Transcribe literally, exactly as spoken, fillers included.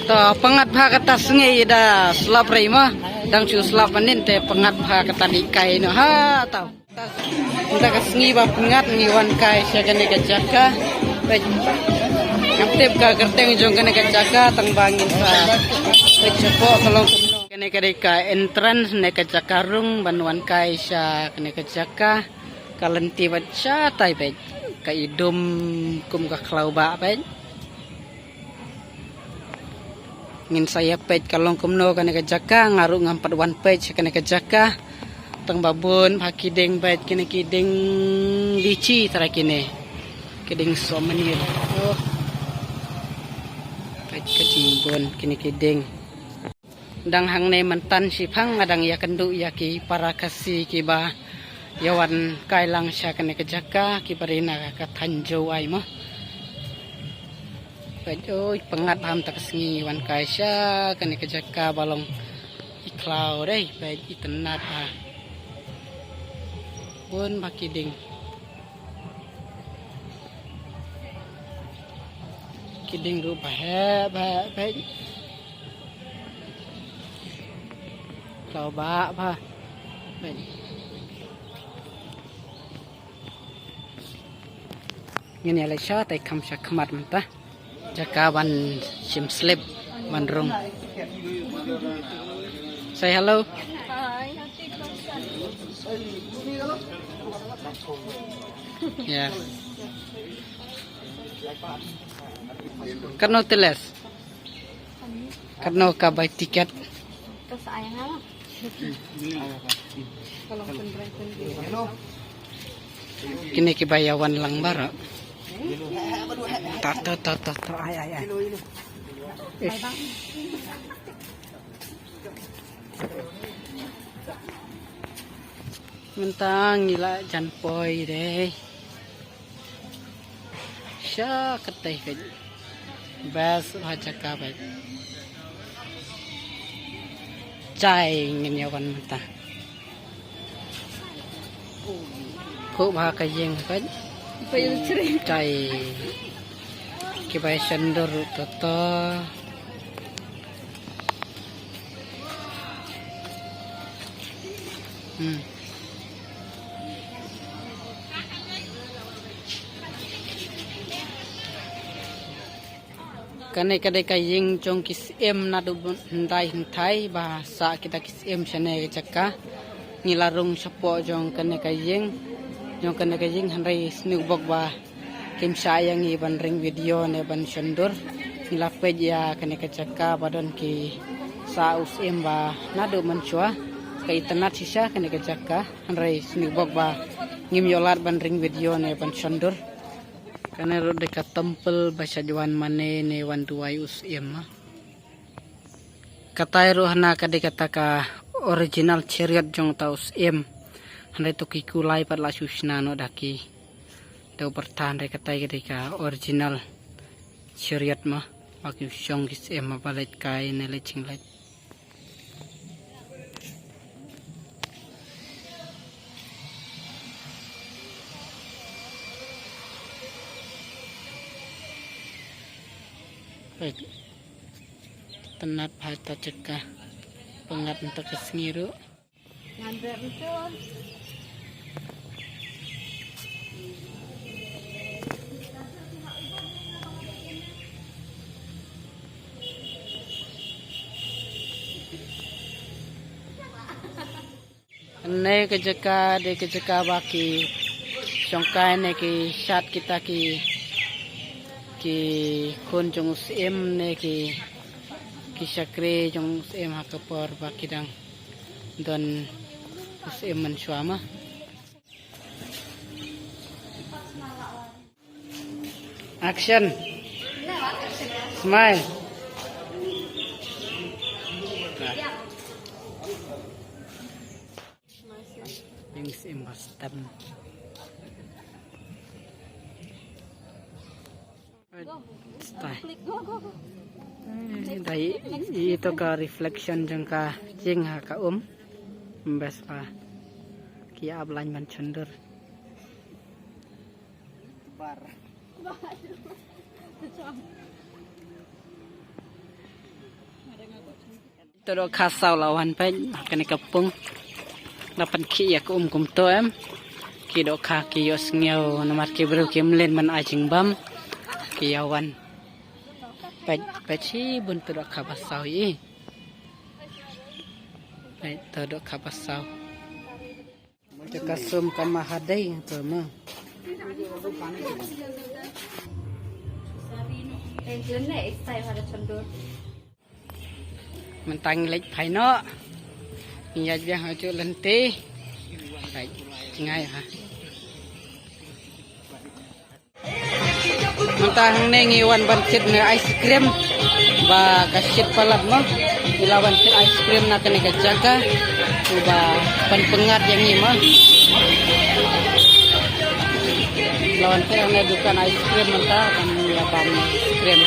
To, pyngngad bha kata sngi da slap rei mo. Dang shu slap manin te pyngngad bha kata dih kai noh ha tau. Mynta ka sngi ba pyngngad ngi wan kai sha kane ka jaka. Peit. Ngam tip ka kyrteng jong kane ka jaka tang ba ngin sa peit shapoh ka long kumno. Kane ka dei ka entrance ne ka jaka rung ban wan kai sha kane ka jaka. Ka lynti bad shatai peit. Ka i dum kum ka khlaw ba peit. Ngin sa ïa peit ka long kumno kane ka jaka, nga ruh ngam pat wan peit sha kane ka jaka. Tang ba bun bha ki dieng peit, kine ki dieng lichi trai kine. Ki dieng sohmynnin. Oh. Peit ka jingbun kine ki dieng. Dang hangne mynta shiphang nga dang ïakynduh ïa ki para Khasi kiba ïa wan kai lang sha kane ka jaka, kiba ri na ka thaiñ Jowai mo. Peit, oi, pyngngad bha mynta ka sngi wan kai sha kane ka jaka ba long i khlaw dei, peit, itynnad bha. Bun bha ki dieng. Ki dieng ruh ba heh, ba heh, peit. Khlaw ba bha. Peit. Ngin ïa leit shatai kham sha khmat mynta. Jaka ban shim slip ban rung. Say hello. Hi. Yeah. Katno te leh? Katno ka bai tiket? Ka sa ai ha. Kine ki bai ïa wan lang baroh. Ta ta ta ta ta, ai ai ai. Ish. Mynta ngi la jan poi dei. Sha katei ka best bha jaka bha. Jai ngin ïa wan mynta. Khuh bha ka ïing bha. Jai. Ki bai shon dur to to. Hmm. Kane ka dei ka ïing jong ki syiem naduh hyndai hynthai ba sah kita ki syiem shane ka jaka. Ngi la rung shapoh jong kane ka ïing, jong kane ka ïing hynrei sniewbok ba kim shah ïa ngi ban ring video ne ban shon dur. Ngi la peit ïa kane ka jaka ba don ki sah u syiem ba naduh mynshuwa. Ka itynnad shisha kane ka jaka hynrei sniewbok ba ngim ïoh lad ban ring video ne ban shon dur. Kane ruh dei ka temple ba shah wan mane ne wan duwai u syiem ma. Katai ruh hana ka dei kata ka original chariot jong uta u syiem. Hynrei to ki kulai pat la shu shna noh da ki. Da u pyrtha hynrei katai ka dei ka original chariot ma. Ba ki u shong ki syiem ma ba leit kai ne leit shingleit. Peit. Itynnad bha ita jaka. Pyngngad mynta ka sngi ruh. Kane ka jaka dei ka jaka ba ki shongkai ne ki shad kita ki, ki khun jong u syiem ne ki, ki shakri jong u syiem ha ka por ba ki dang don u syiem mynshuwa ma. Action. Smile. Thanks, Emma Stan. Stay. Dei ito ka reflection jong ka ïing ha ka um. Best pa. Ki ap lain ban chundur. Bar. To dohkha saw la wan peit, kane ka pung. La pynkhih ïa ka um kumto em. Ki dohkha ki ïohsngew namar ki briew ki mlien ban ai jingbam. Ki ïa wan. Peit, peit shibun to dohkha ba saw i. Peit to dohkha ba saw. Te ka sum ka ma hadei to ma. Mynta ngi leit phai noh. Ngi ïaid biang ha juh lynti. Leit jngai ha. Mynta hangne ngi wan ban thied ne ice cream. Ba ka shit palat mo. Ngi la wan thied ice cream na kane ka jaka. Ba ban pyngngad ïa ngi mo. La wan thied hangne dukan ice cream mynta ban ïa bam ice cream.